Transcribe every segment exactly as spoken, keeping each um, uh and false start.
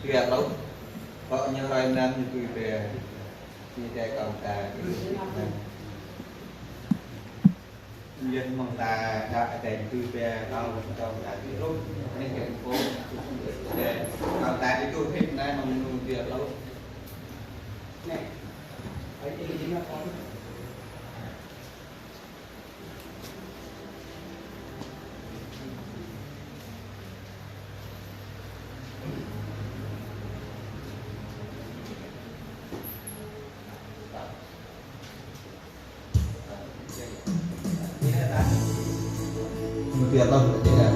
Dua pluh. Kơ ñu hrơi mlam ñu tui pia. Ñu dai kơ ta. Yơh mơ̆ng ta đa adai tui pia kơ kơ ta tui rŭ. Anai kơ pô. Kơ ta tui hĭ anai mơ̆ng ñu dua pluh. Anai. Ai ih dina kơ. Mục tiêu tốt là thế nào?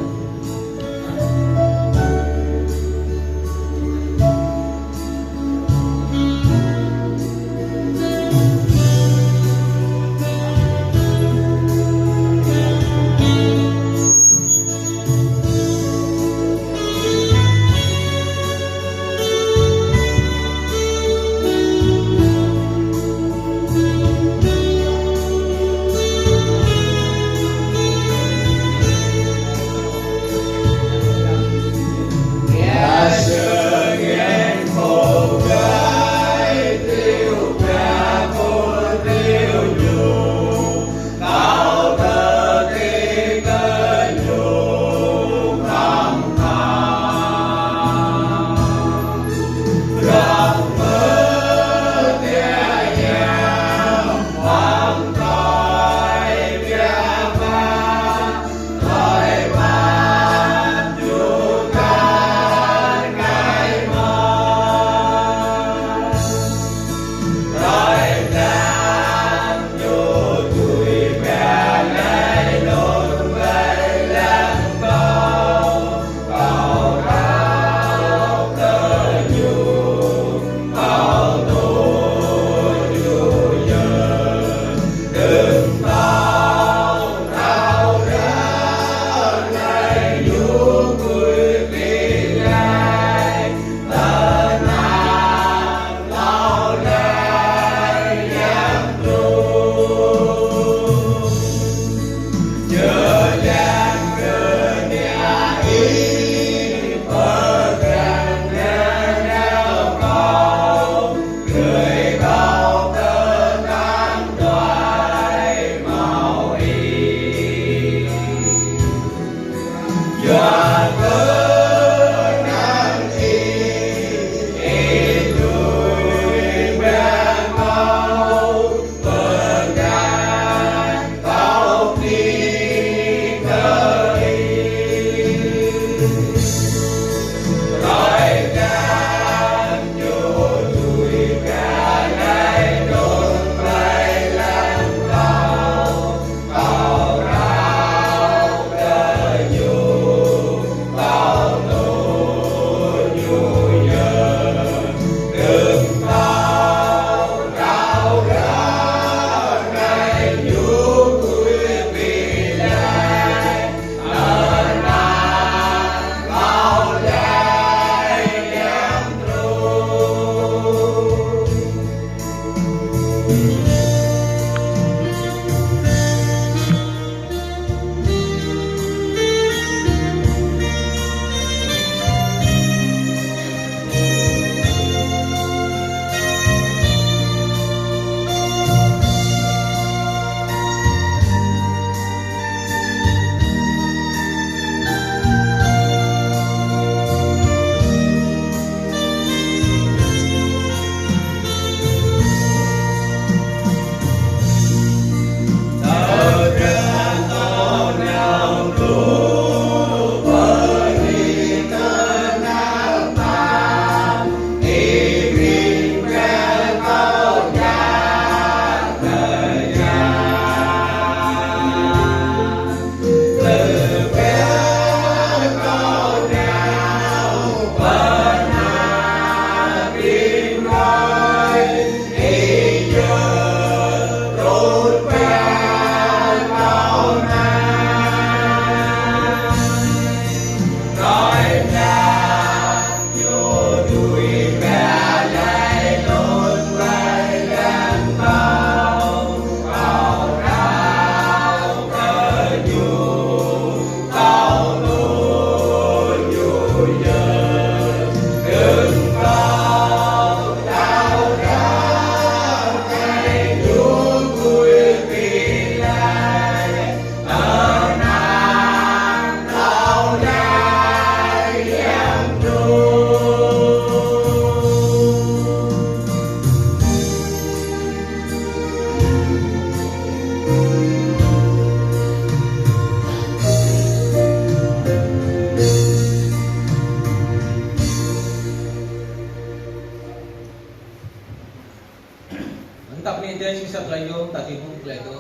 Anai jing sa tơlơi yôm ta či hmư̆ tơlơi dŏ.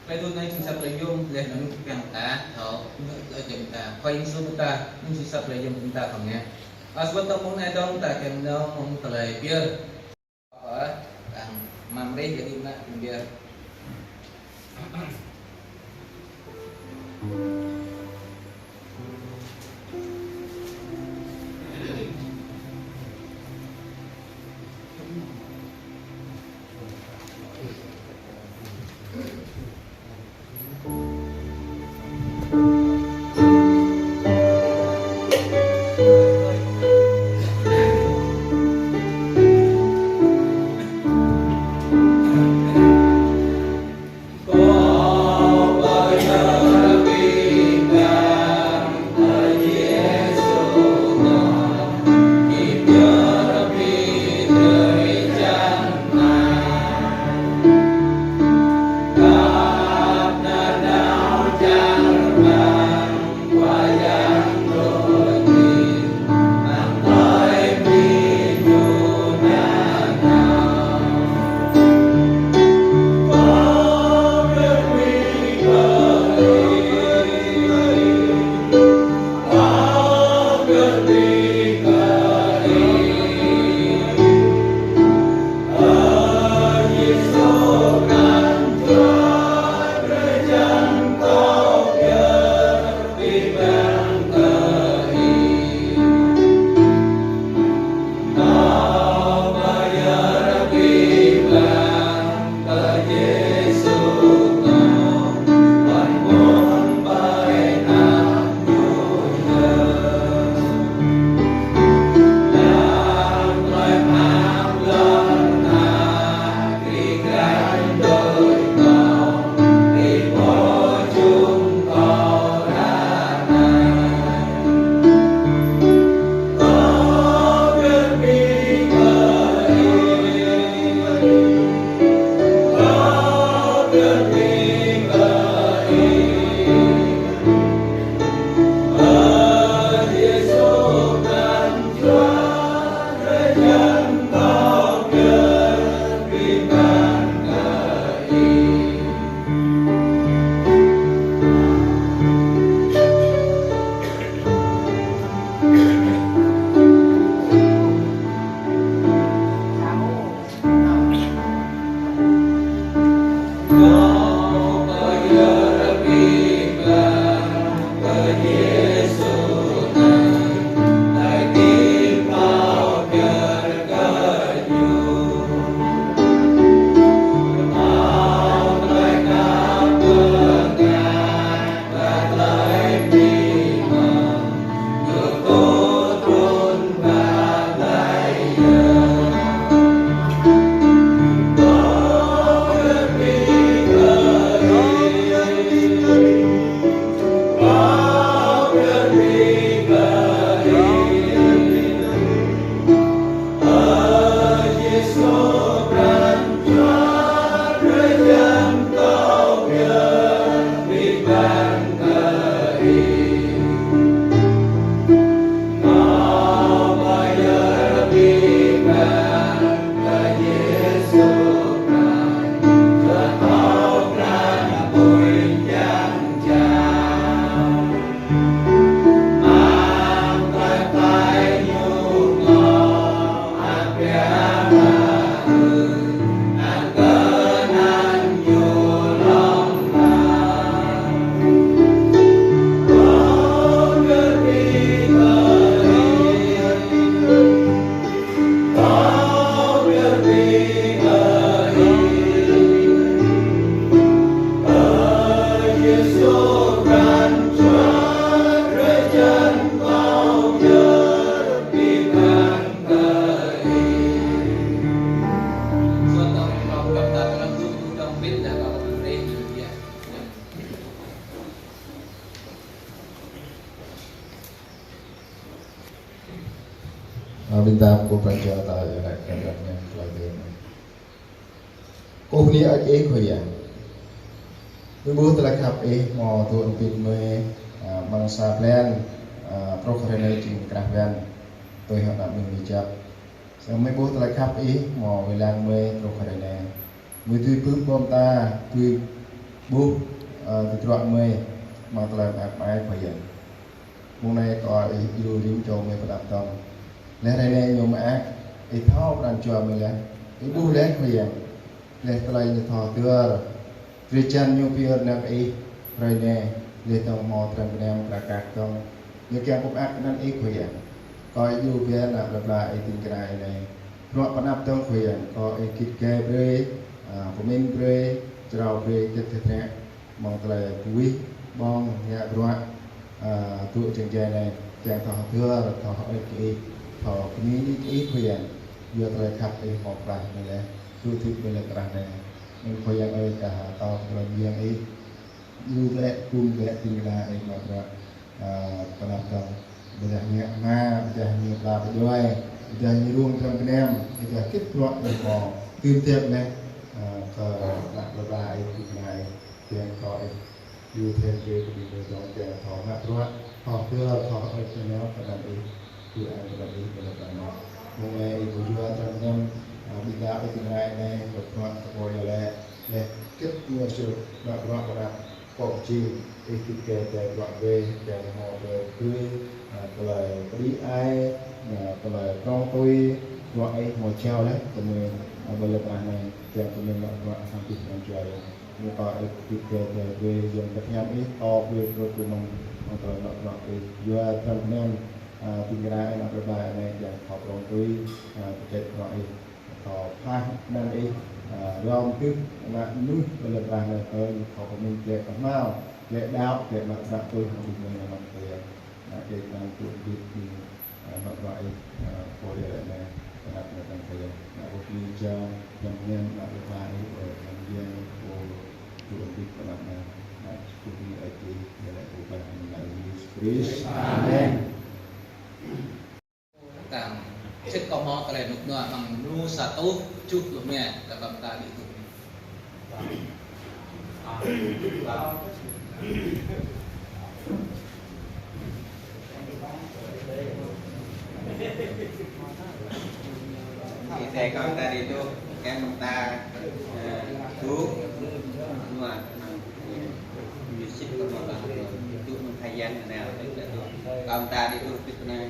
Tơlơi dŏ anai jing sa tơlơi yôm laih anŭn kiăng ta thâo, anŭn tơlơi jing ta. Khua Yang Yêsu pơtă, anŭn jing sa tơlơi yôm ƀing ta thâo ngă. Ăt wơ̆t tơ̆ng mơ̆ng anai dơ̆ng ta kiăng nao mơ̆ng tơlơi pơyơr. Ơ, tăng măm rih jadi mă pơyơr. Ơ, ƀing ta kơkuh pơčô ta yơh, ră anai kơ lăi dơ̆ng. Kơkuh bơni hơơč Ih Khua Yang. Mơi ƀuh tơlơi khăp Ih hmâo tŭ pĭt mơi, ơ, amăng sa blan, ơ, truh hrơi anai jing krah blan. Tui hơnăp mơi ni jăp. Samơ̆ mơi ƀuh tơlơi khăp Ih hmâo wai lăng mơi truh hrơi anai. Mơi dưi pơƀuh ƀô̆ mơta, dưi ƀuh, ơ, tơdruă mơi, mơ̆ng tơlơi mơak mơai Khua Yang. Mông anai kâo iâu rĭm čô mơi pơanăp dơ̆ng. Laih hrơi anai ñu mơak, ih thâo pran jua mơi laih, ih ƀuh laih Khua Yang. Laih tơlơi ñu thâo tơl. Drơi jan ñu pơyơr nao kơ ih hrơi anai, laih dơ̆ng hmâo dram gơnam prăk kăk dơ̆ng. Ñu kiăng pơmơak anăn ih Khua Yang. Kâo iâu brơi ană plơi pla ih ding kơna ih anai. Bruă pơanăp dơ̆ng Khua Yang, kâo ih git gai brơi, a, pơmĭn brơi, jrao brơi, git tơdră. Mơ̆ng tơlơi pơwih ƀơ̆ng ngă bruă, a, tŭ jơngai anai, kiăng thâo hơdơr, thâo hơơč kơ ih, thâo bơni kơ ih Khua Yang. Yua tơlơi khăp ih hmâo pơklaih mơi laih, tŭ tui mơi laih krah anai. Anŭn Khua Yang ơi, kâo thâo tơlơi mơyang ih. Lu glĕ, kum glĕ, ding kơna ih mă bruă, a, pơanăp dơ̆ng. Ƀiădah ñu ngă hma, ƀiădah ñu pla pơdjuai, ƀiădah ñu rông dram gơnam, ƀiădah git bruă ih hmâo. Tơl tơl anai, a, kơ ană plơi pla ih, ding kơna ih. Kiăng kâo ih, iâu thêm brơi kơ ƀing gơmơi dơ̆ng kiăng thâo ngă bruă, thâo hơdơr, thâo hơơč nanao kơ anăn ih, tui anăn kơ anăn ih, kơ anăn ih. Mông anai ih ƀu yua dram gơnam, a, ƀing đaŏ ih ding kơna ih anai, ngă bruă kơ pô yơh lĕ, lĕ git ñu sư̆ ngă bruă kơ ană pô či, ih git gai tơlơi bruă wê, kiăng hmâo tơlơi tui, a, tơlơi pơđĭ ai, a, tơlơi prŏng tui, bruă ih hmâo jao laih, kơ mơi, a, ƀơi lŏn tơnah anai, kiăng kơ mơi ngă bruă hăng abih pran jua. Mơ̆ng kâo ih git gai tơlơi brơi, Yang Bơngăt Hiam ih, tŏ brơi brơi kơ mơ̆ng, mơ̆ng tơlơi mă bruă ih. Yua dram gơnam, a, ding kơna ih ană plơi pla anai, kiăng thâo prŏng tui, a, pơčeh bruă ih, thâo pơhaih anăn ih, a, rơ̆m tưh ană mơnuih ƀơi lŏn tơnah anai, tơl thâo pơmĭn glaĭ kơhma̱l, glaĭ đaŏ, glaĭ mă bruă tui hăng ƀing gơmơi anăn Khua Yang. Ană kơ anăn tŭ bit ƀing, a, mă bruă ih, a, pô yơh lĕ anai, pơanăp anai tơ̆ng Khua Yang. Ană ƀu pơni jao, yang ñen, ană ƀu pơni ih, ơ, yang ñen, pô tŭ bit pơanăp anai. Ană ƀu pơni ih, yơh lĕ pơklaih anăn Yêsu Krist. Amen. Tang, čih kơ hmâo tơlơi rơnŭk rơnua amăng Mrô sa rơtuh tơjuh pluh rơma, kơ tơm ta đĭ tŭ. Ih tơm ta đĭ tŭ, kơ tơm ta, ơ, tŭ, rơnua, amăng Ñu sĭt kơ mơ̆ng ta, tŭ mơ̆ng Khua Yang anai, tŭ, tŭ. Kơ tơm ta đĭ tŭ, tŭ anai.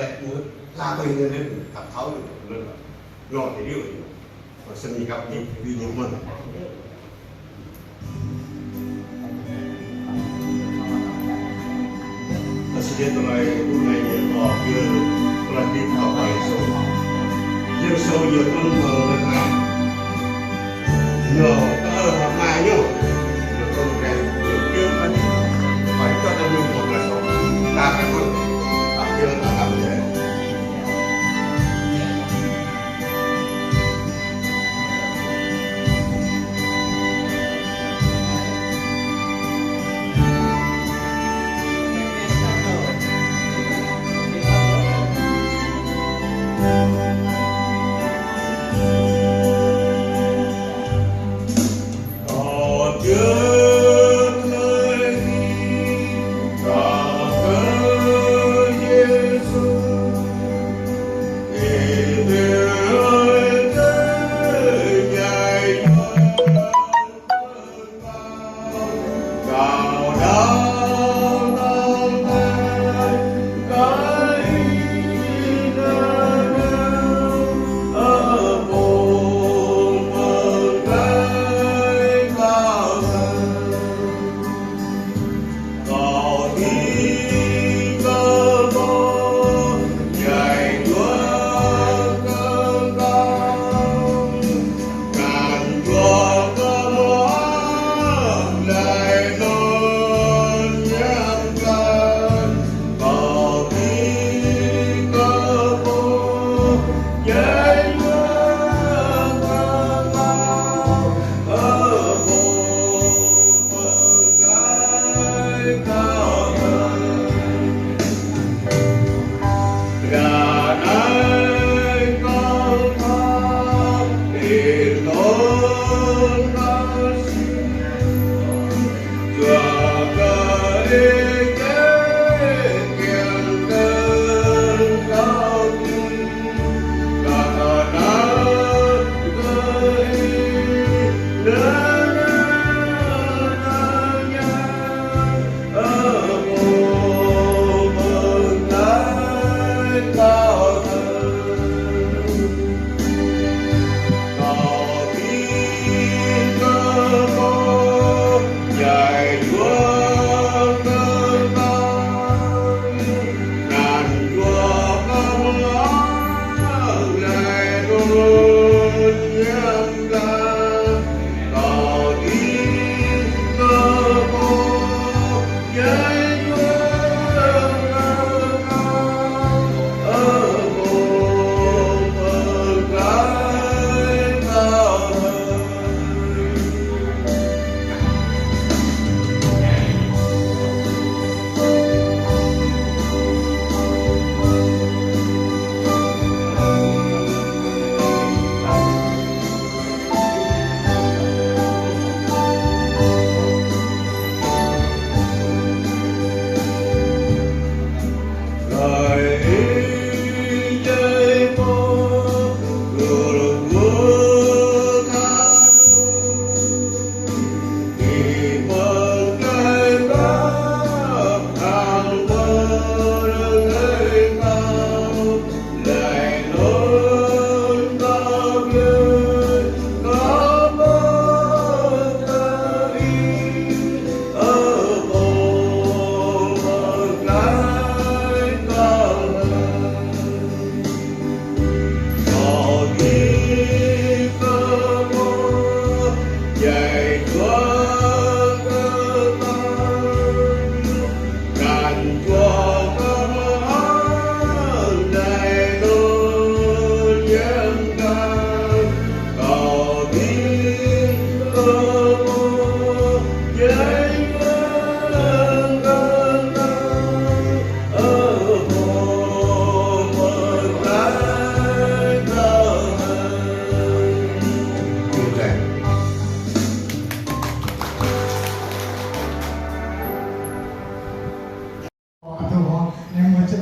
lĕ mơ̆, la tui anŭn lĕ, kăp thâo anŭn, anŭn. Ñu tui anŭn. Kâo sĭt ñu kăp ñu, tui ñu mơ̆n. Kâo sĭt tơlơi tui anai ñu, kâo pơyơr tơlơi hơdip kâo ƀơi Yêsu. Yêsu ñu trŭn mơ̆ng mơnai. Ñu tơl hơmai ñu. Ñu trŭn krem, ñu pơyơr kâo. Kâo hơdip kâo tơl ñu mơ̆ng mơnai. Ta kơ mơ̆n, ta pơyơr ta kơ mơ̆n.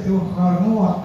Duh kơ rơngot.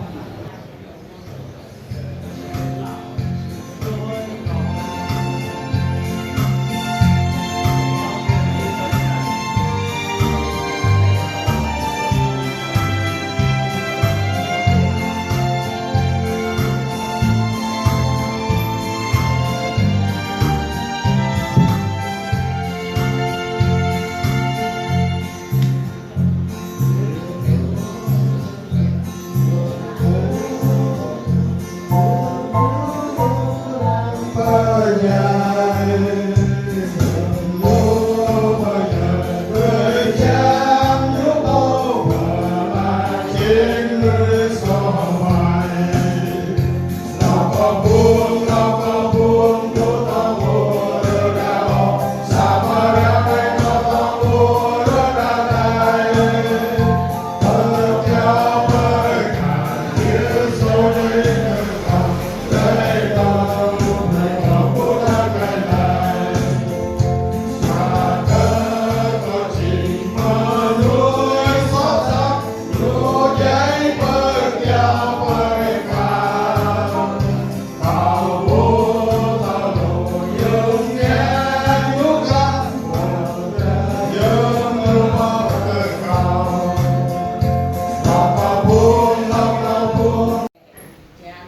Jan,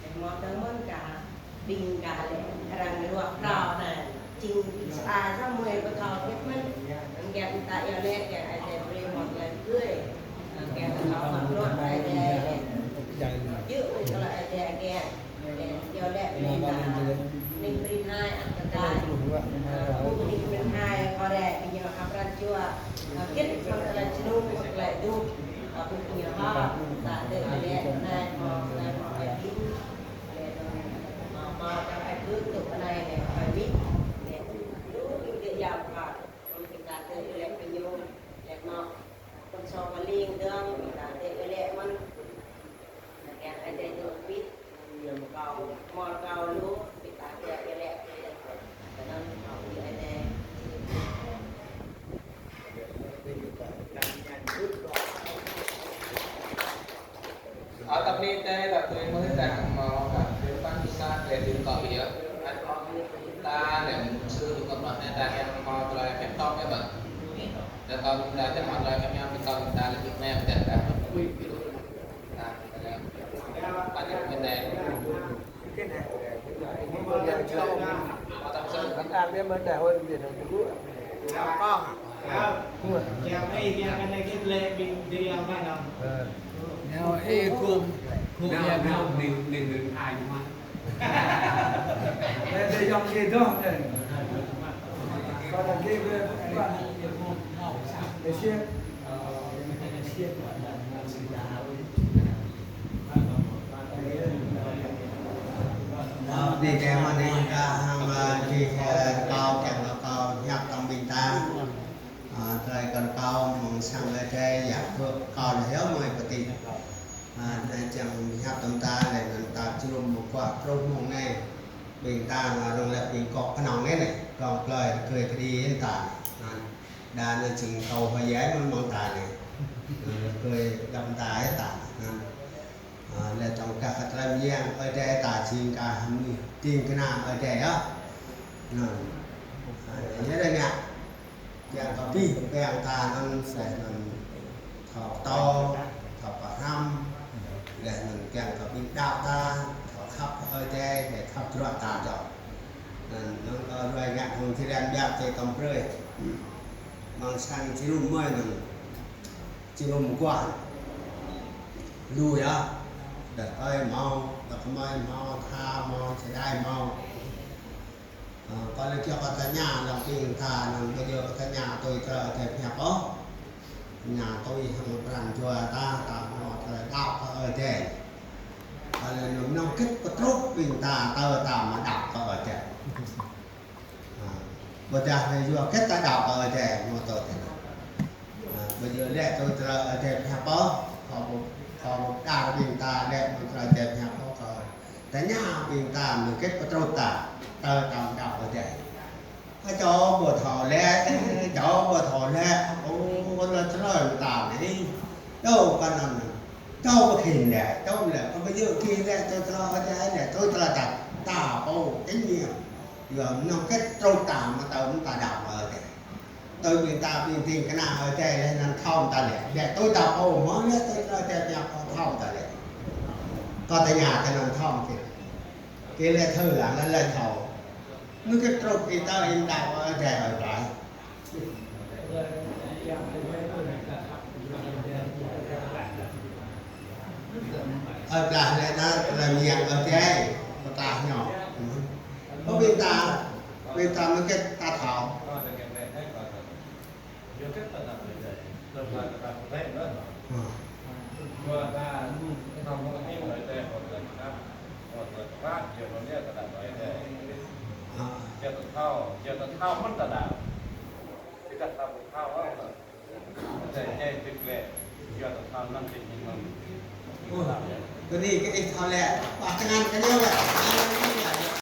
ih mơ̆ tơmơ̆n kah, ƀing kah lĕ, arăng ruă phrâo anai, jing sa ai sa mơi pơthâo hơget mơ̆n, kiăng ta iâu laĭ, kiăng Ơi Adai brơi mơ̆ tơlơi gưi, kiăng ta thâo mă bruă Ơi Adai, yua kơ tơlơi Ơi Adai kiăng, kiăng iâu laĭ brơi ta, ning brơi hai, ăt kơ ta, ƀu ning brơi hai, kơ rĕ, ƀing ñu hăp pran jua, hơget mơ̆n tơlơi jơnum, mơ̆n tơlơi djŏp, ƀu ƀing ñu hăp, ta tơlơi lĕ, anai mơ̆, anai mơ̆, Lĕ anŭn, mơ̆, mơ̆, ta ƀai kơ tŭ anai lĕ, ƀai mĭ, lĕ, lu ƀing gơ̆ yap kơ, lu ƀing ta tơlơi lĕ kơ ñu, lĕ mơ̆, kơnơ̆ng sô kơ ling dơ̆ng, ƀing ta tơlơi lĕ mơ̆n, lĕ kiăng Ơi Adai tŭ pĭt, kâo, mơ̆ kâo lu, ƀing ta tơlơi lĕ kơ, kơ anŭn, kâo ƀing Ơi Adai. Ở tập ni tê là tụi mới ra hàng mò, các tuyến bán đi xa để tuyến cọ hiệp. Ăn con ta để một sự tụ tập đoàn này ta đang mò tụi lại phép tông các bạn. Để con ta chắc mò tụi lại phép nhau, phép tông ta là Việt Nam, để ta quy quy định. Ta, ta đang, ta đang bên này. Ơ, đi kèm mơ̆n anai kah hăng, ơ, đi, ơ, kâo kiăng kơ kâo hiăp tơm ƀing ta. Ơ, tơlơi kơ kâo mơ̆ng sang Ơi Adai yap kơ kâo lĕ hiư̆m mơi pơtih. Ơ, anai čang hiăp tơm ta lĕ anŭn ta jơnum mơguah truh mơ̆ng anai. Ƀing ta anŭn lĕ ƀing kŏk kơnơ̆ng anai anai. Kơnơ̆ng plơi rơgơi kơđi ta. Anŭn đa anŭn jing kâo hơi yai mơ̆n mơ̆ng ta anai. Anŭn rơgơi đăm ta yai ta. Anŭn. Ơ, lĕ tơ̆ng kah kơ tơlơi mơyang, Ơi Adai ta jing kah hơmư̆, jing kơnang Ơi Adai yơh. Anŭn. Ơ, yơh đa ngă. Kiăng kơ abih bang ta anŭn, sĕh anŭn thâo pơtô, thâo pơhrăm, laih anŭn kiăng kơ ƀing đaŏ ta, thâo khăp Ơi Adai, laih khăp bruă ta dŏ. Anŭn, anŭn kơ ruai ngă hăng jơlan biă tui tơm brơi. Mơ̆ng sang jơnum mơi anŭn. Jơnum mơguah. Lu yơh. Đah ơi hmâo, đah kơmơi hmâo, tha hmâo, čơđai hmâo. Ơ, kơ lĕ kiăng kơ tơña lăng ƀing ta, lăng ƀu djơ̆ kơ tơña tui tơlơi Ơi Adai pơhiăp ôh. Tơña tui hăng pran jua ta, ta hmâo tơlơi đaŏ kơ Ơi Adai. Kơ lĕ anŭn mơnơ̆ng hơget pơtrut ƀing ta, tơl ta mă đaŏ kơ Ơi Adai. Ơ, ƀôdah lĕ yua hơget ta đaŏ kơ Ơi Adai, mơ̆ tơl tơnah. Ơ, ƀu djơ̆ lĕ tui tơlơi Ơi Adai pơhiăp ôh, kâo ƀu, kâo ƀu pơđar ƀing ta lĕ mơ̆ng tơlơi Ơi Adai pơhiăp ôh, kâo tơña ƀing ta mơ̆ng hơget pơtrut ta, tơl ta mă đaŏ Ơi Adai. Ơ, čô ƀu thâo lĕ, čô ƀu thâo lĕ, ơ, kơ lĕ tơlơi mơ̆ ta anai. Yơh, kơ anŭn. Tơl ƀu khĭn lĕ, tơl lĕ, kơ ƀu djơ̆ khĭn lĕ, tơl tơlơi Ơi Adai lĕ, tơl tơlơi ta, ta pô, tín nhiệm. Yua mơnuih hơget truh ta mă tơl mơ̆n ta đaŏ Ơi Adai. Tơl ƀing ta ƀing ding kơna Ơi Adai lĕ anŭn thâo ta lĕ. Lĕ tơl ta pô mơ̆n lĕ, tơl tơlơi Ơi Adai pơhiăp kơ thâo ta lĕ. Kơ tơña ta anŭn thâo kơ. Kơ lĕ thâo lăng lĕ lĕ thâo. Mơnuih hơget truh ƀing ta ƀing đaŏ Ơi Adai ơi ƀai. Ơi plah lĕ anŭn, tơlơi mơyang Ơi Adai, pơklah ñu. Ƀu ƀing ta, ƀing ta mơnuih hơget ta thâo. Ơ. Ơ. Ơ, tơ anai kơ ih thâo lĕ, pơtơngan kơ ñu lĕ. Haleluya.